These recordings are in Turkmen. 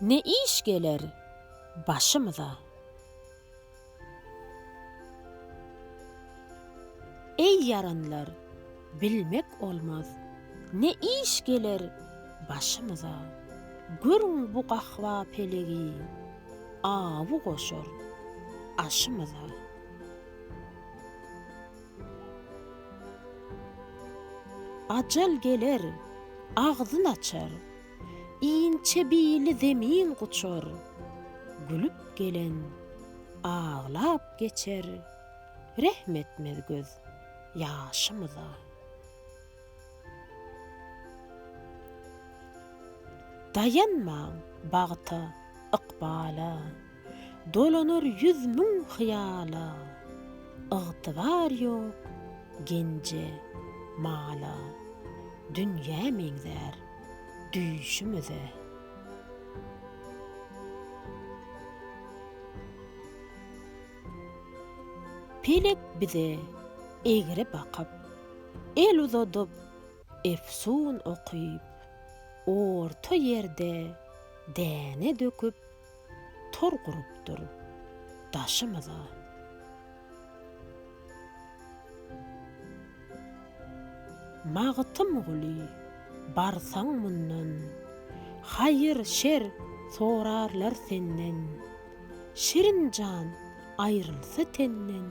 Ne iş geler başymyza. Eý ýaranlar, bilmek olmaz, Ne iş geler başymyza. Görüň bu gahba pelegi, Awy goşar aşymyza. Ajal geler, agzyn açar, Inçe bili zemin guçar, Gülüp gelen, aglap geçer, Rehm etmez göz ýaşymyza. Daýanmaň bagta, ykbala, Dolanar 100.000 hyýala, Ygtybar ýok genje, mala, Dünýä meňzär düýşümize. Pelek bize egri bakyp, El uzadyp, efsun okyp, Orta ýerde däne döküp, Tor gurupdyr daşymyza. Magtymguly, barsaň mundan, Haýyr, şer sorarlar senden. Şirin jan aýrylsa tenden,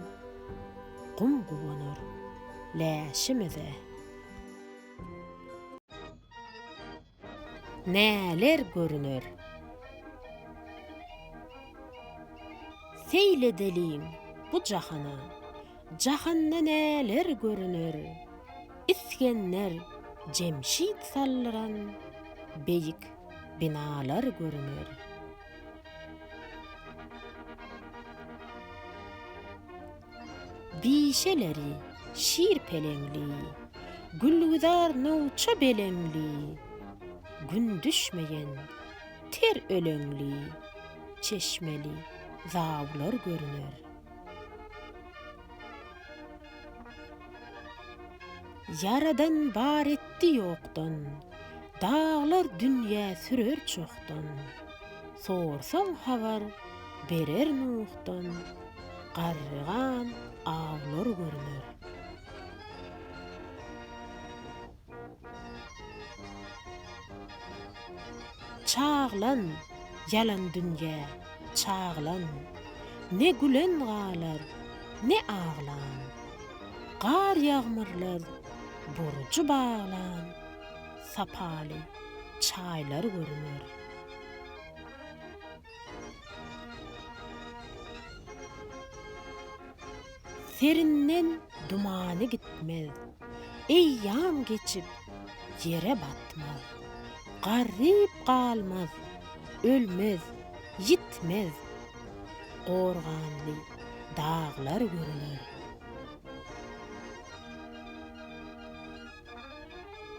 Gum guwanar läşimize. Näler görüner? Seýl edeliň bu jahana, Jahanda näler görüner? Isgender, Jemşit saldyran Beýik binalar görüner. Dişeleri şir peleňli, Gülgüzar nowça beleňli, Gün düşmeýen ter öleňli, Çeşmeli zawlar görüner. Ýaradan bar etdi ýokdan, Daglar dünýä sürer çohdan. Sorsaň habar berer Nuhdan, Garrygan awlar görüner. Çaglan, ýalan dünýä, çaglan, Ne gülen galar, ne aglan. Gar-ýagmyrlar burjy baglan, Sapaly çaýlar görüner. Serinden dumany gitmez, Eýýam geçip, ýere batmaz. Garyp galmaz, ölmez, ýitmez, Gorganly daglar görüner.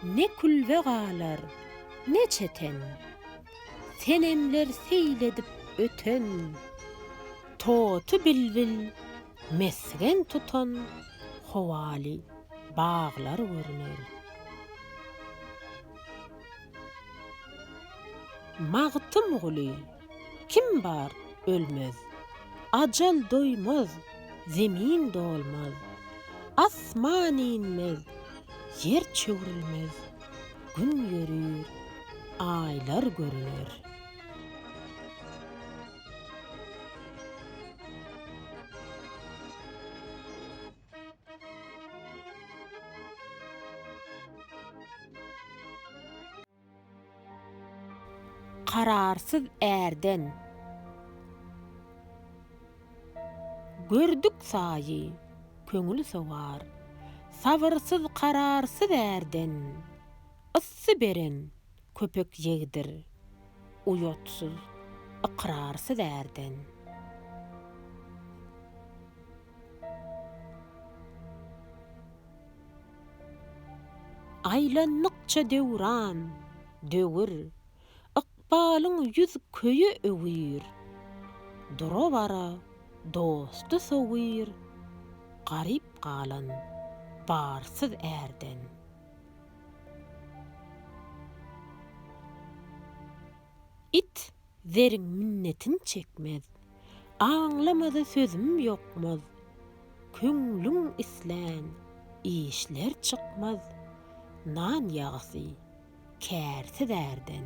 Ne külbe galar, ne çeten, Senemler seýl edip öten, Toty bilbil mesgen tutan Howaly baglar görüner. Magtymguly, kim bar ölmez, Ajal doýmaz, zemin dolmaz, Asman inmez, ýer çöwrülmez, Gün ýörür, aýlar görüner. Kararsyz ärden. Gördük saýy, köňül sowar. Sabyrsyz, kararsyz ärden. Yssy beren köpek ýegdir. Uýatsyz, ykrarsyz ärden. Aýlandykça döwran, döwür, Ykbalyň ýüz köýe öwür. Dura-bara dosty sowyr, Garyp galan barsyz ärden. It. Zeriň minnetin çekmez. Aňlamaza sözüm ýokmaz. Köňlüň islän işler çykmaz. Nan ýagysy kärsiz ärden.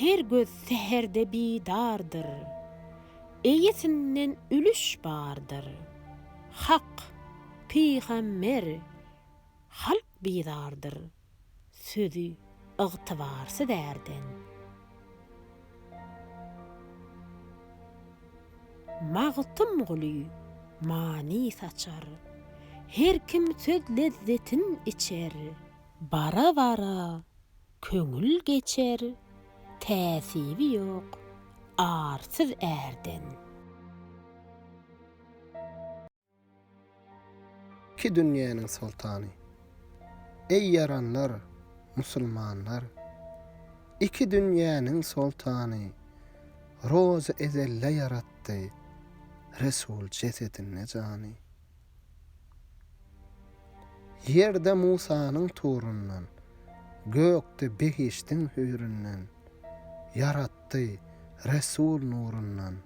Her göz säherde bidardyr, Eýesinden ülüş bardyr. Hak, pygamber, halk bizardyr, Sözi ygtybarsyz ärden. Magtymguly many saçar. Her kim söz lezzetin içer. Bara-bara köňül geçer, Täsibi ýok arsyz ärden. Ki dünýäniň soltany. Eý ýaranlar, musulmanlar! Iki dünýäniň soltany Rozy ezelde ýaratdy Resul jesedinde jany. Ýerde Musanyň turundan, Gökde behişdiň hüýründen Ýaratdy Resul nurundan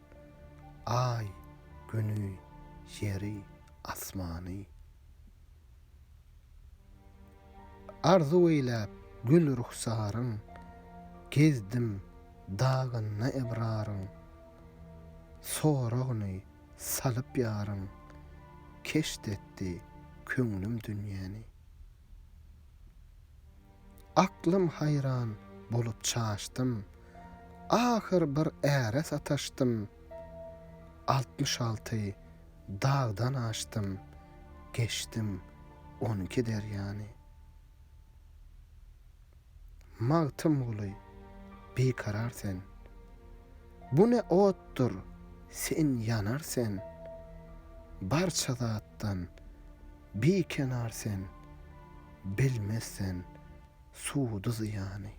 Aý, Güni, Ýeri, Asmany. Arzuw eýläp gül ruhsaryň, Gezdim dagynda ebraryň. Soragyny salyp ýaryň, Keşt etdi köňlüm dünýäni. Aklym haýran bolup çaşdym, Ahyr bir äre sataşdym. 66 dagdan aşdym, Geçdim on iki derýany. Magtymguly, bikarar sen. Bu ne otdur, sen ýanar sen. Barça zatdan bikenar sen, Bilmez sen sudy-zyýany.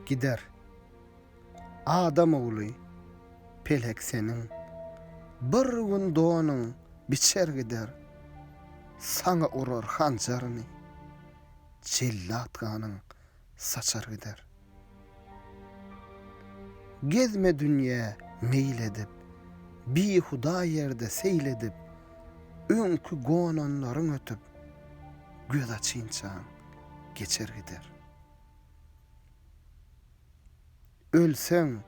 Gider. Adam ogly, pelek seniň, Bir gün donuň biçer gider. Saňa urar hanjaryny, Jellat ganyň saçar gider. Gezme dünýä meýil edip, Bihuda ýerde seýl edip, Öňki gonanlaryň ötüp, Göz açynçaň geçer gider. Ölseň,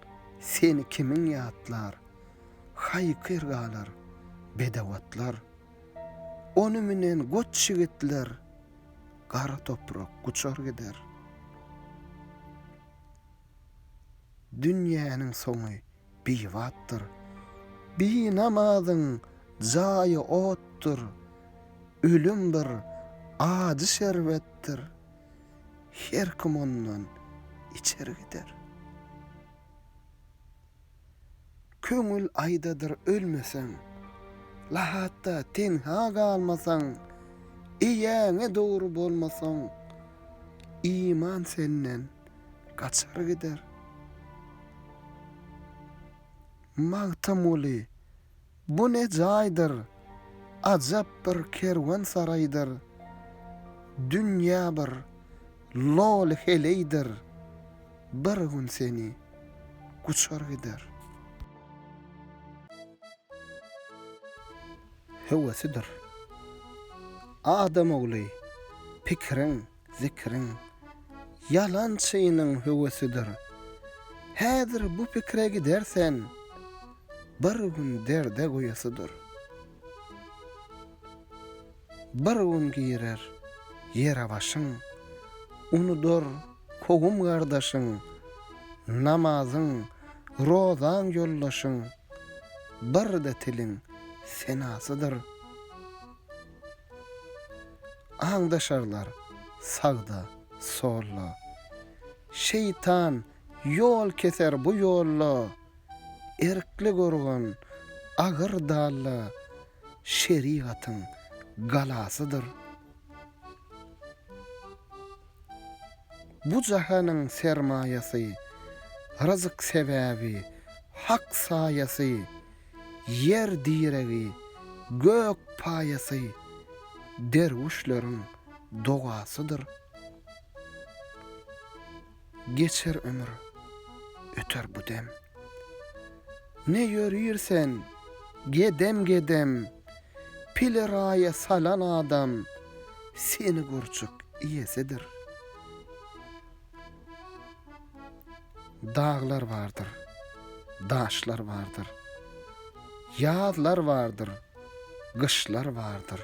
seni kimiň ýatlar, Haýkyr galar bedew atlar. Ony münen goç ýigitler Gara toprak guçar gider. Dünýäniň soňy bibatdyr. Binamazyň jaýy otdur. Ölüm bir ajy şerbetdir. Her kim ondan içer gider. Köňül aýdadyr ölmeseň, Lahatda tenha galmasaň, Eýäňe dogry bolmasaň, Iman senden gaçar gider. Magtymguly, bu ne jaýdyr, Ajap bir kerwensaraýdyr, Dünýä bir loly heleýdir, Bir gün seni guçar gider. Höwesidir. Adam ogly pikiriň, zikriň, Ýalan-çynyň höwesidir. Häzir bu pikire gider sen, Bir gün derde guýusydyr. Bir gün girer ýere başyň, Unudar kowum-gardaşyň, Namazyň, rozaň ýoldaşyň, Bir-de tiliň senasydyr. Aňdaşarlar sagda, solda, Şeýtan ýol keser bu ýolda, Erkli gorgan agyr dalla, şerigatyň galasydyr. Bu jahanyň sermaýasy, ryzyk sebäbi. Hak saýasy, ýer diregi, gök paýasy, derwüşleriň dogasydyr. Geçer ömür, öter bu dem. Ne ýörir sen, gedem-gedem, Pili raýa salan adam seni gurçuk iýesidir. Daglar bardyr, daşlar bardyr, Ýazlar bardyr, gyşlar bardyr,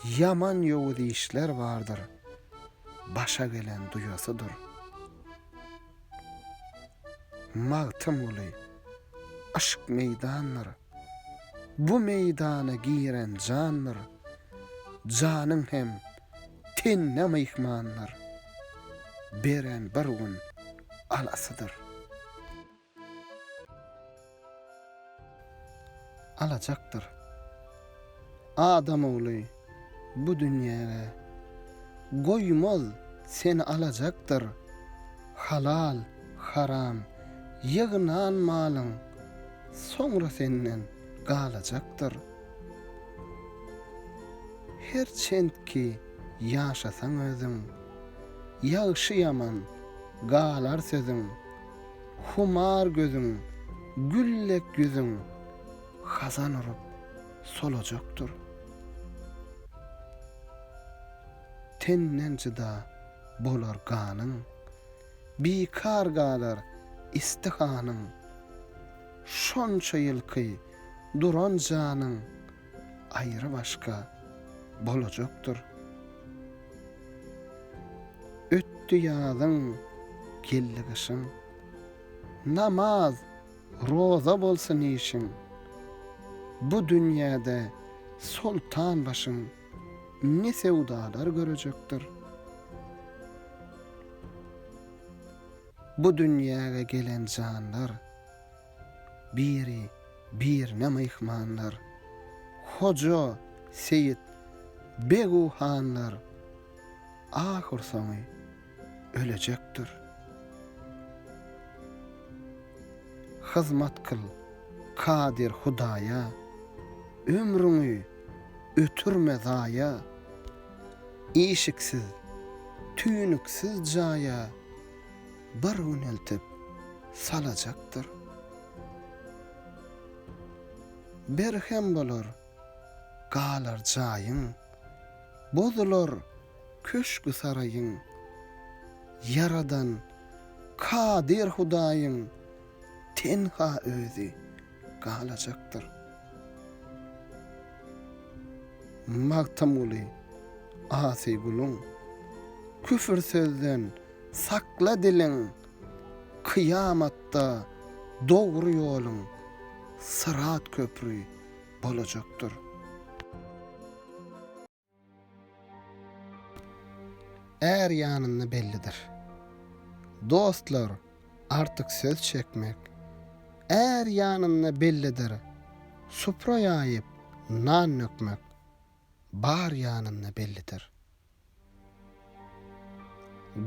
Ýaman ýowuz işler bardyr, Başa gelen duýasydyr. Magtymguly, yşk meýdandyr, Bu meýdana giren jandyr, Janyň hem tende myhmandyr, Beren bir gün alasydyr. Alajakdyr. Adam ogly bu dünýäge Goýmaz seni alajakdyr. Halal, haram ýygnan malyň Soňra senden galajakdyr. Her çent ki ýaşasaň özüň, Ýagşy-ýaman galar sözüň. Humar gözüň, gül dek ýüzüň Hazan urup solajakdyr. Tenden jyda bolar ganyň, Bikar galar istihanyň. Şonça ýylky duran janyň Aýry-başga bolajakdyr. Ötdi ýazyň, geldi gyşyň. Namaz, roza bolsun işiň. Bu dünýäde soltan başyň ne söwdalar görejekdir. Bu dünýäge gelen janlar biri birine myhmanlar. Hoja, seýit, beg-u hanlar ahyrsoňy ölejekdir. Hyzmat kyl Kadyr Hudaýa, ömrüňi ötürme zaýa. Işiksiz, tüýnüksiz jaýa bir gün eltip salajakdyr. Berhem bolar, galar jaýyň, Bozular köşgi-saraýyň. Ýaradan Kadyr Hudaýyň Tenha özi galajakdyr. Magtymguly, asy guluň, Küfür sözden sakla diliň, Kyýamatda dogry ýoluň Syrat köpri bolajakdyr. Är ýanynda bellidir. Dostlar, artyk söz çekmek, Är ýanynda bellidir. Supra ýaýyp, nan dökmek, Bar ýanynda bellidir.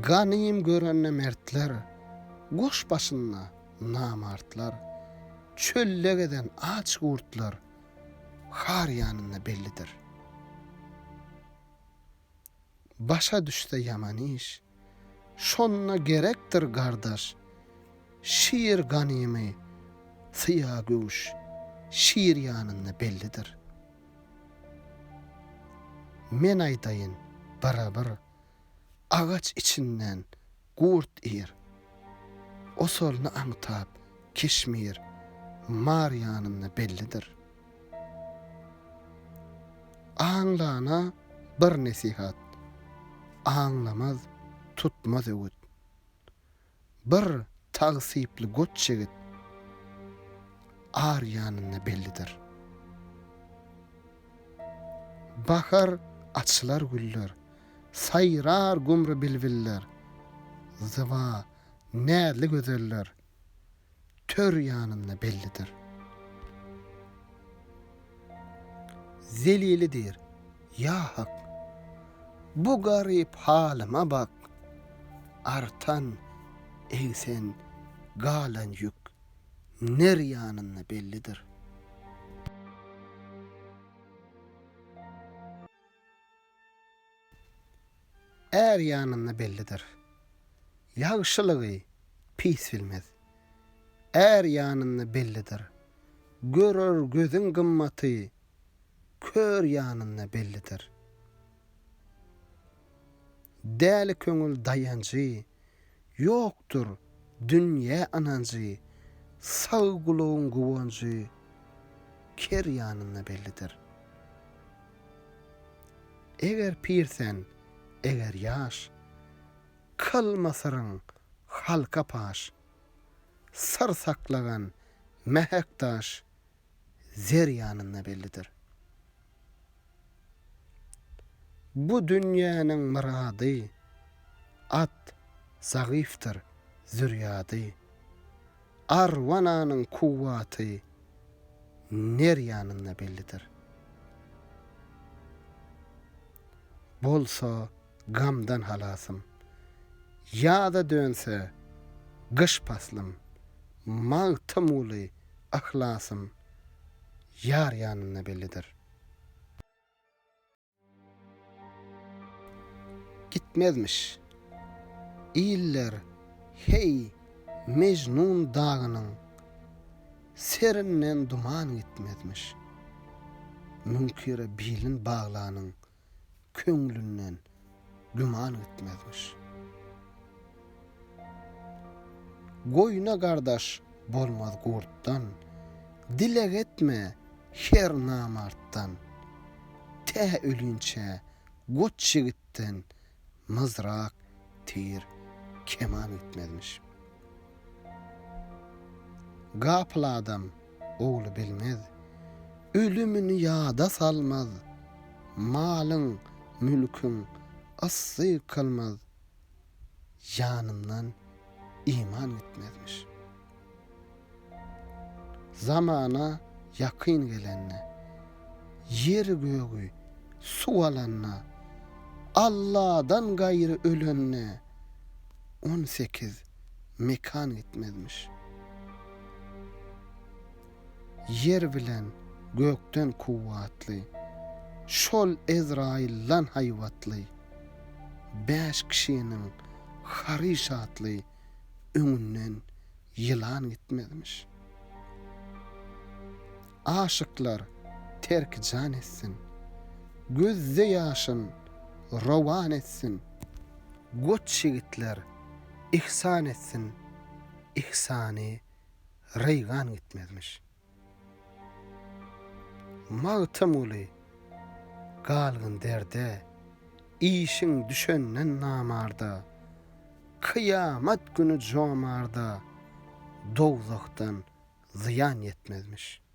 Ganym görende mertler, Goş başynda namartlar, Çölde gezen aç gurtlar, Har ýanynda bellidir. Başa düşse ýaman iş, Şonda gerekdir gardaş, Şir ganymy, syýa göwüş, Şir ýanynda bellidir. Men aýdaýyn, barabar, Agaç içinden gurt iýr. Osalyny aňtap Keşmir, Mar ýanynda bellidir. Aňlana bir nesihat, Aňlamaz, tutmaz öwüt. Bir tagsyply goç ýigit ar ýanynda bellidir. Bahar açylar güller, saýrar gumry bilbiller, Zyba, näzli gözeller tör ýanynda bellidir. Zelili diýr, Ýa Hak, bu garyp halyma bak, Artan, egsen, galan ýük. Ner ýanynda bellidir. Är ýanynda bellidir. Ýagşylygy pis bilmez. Är ýanynda bellidir. Görer gözüň gymmaty kör ýanynda bellidir. Däli köňül daýanjy, Ýokdur dünýä ynanjy, Sag gulagyň guwanjy ker ýanynda bellidir. Eger pir sen, eger ýaş, Kylma syryň halka paş. Syr saklagan mähek daş zer ýanynda bellidir. Bu dünýäniň myrady, At zagyfdyr zürýady. Arwananyň kuwwaty ner ýanynda bellidir. Bolsa gamdan halasym. Ýaza dönse gyş paslym. Magtymguly yhlasym ýar ýanynda bellidir. Gitmezmiş. Iller, heý, Mejnun dagynyň Serinden duman gitmezmiş. Müňkire bilin baglanyň Köňlünden güman gitmezmiş. Goýna gardaş bolmaz gurtdan, Dileg etme her namartdan. Tä ölinçä goç ýigitden Myzrak, tir, keman gitmezmiş. Gapyl adam ogly bilmez, Ölümini ýada salmaz, Malyň, mülküň ysy kylmaz, Ýanyndan iman gitmezmiş. Zamana ýakyn gelende, Ýeri-gögi suw alanda, Alladan gaýry ölende, 18 mekan gitmezmiş. Ýer bilen gökden kuwwatly, Şol Ezraýyldan haýbatly, Bäş kişiniň Haryş atly Öňünden ýylan gitmezmiş. Aşyklar terki jan etsin, Gözde ýaşyn rowan etsin, Goç ýigitler ihsan etsin, Ihsany reýgan gitmezmiş. Magtymguly, galgyn derde, Işiň düşenden namarda, Kyýamat güni jomarda, Dowzahdan zyýan ýetmezmiş.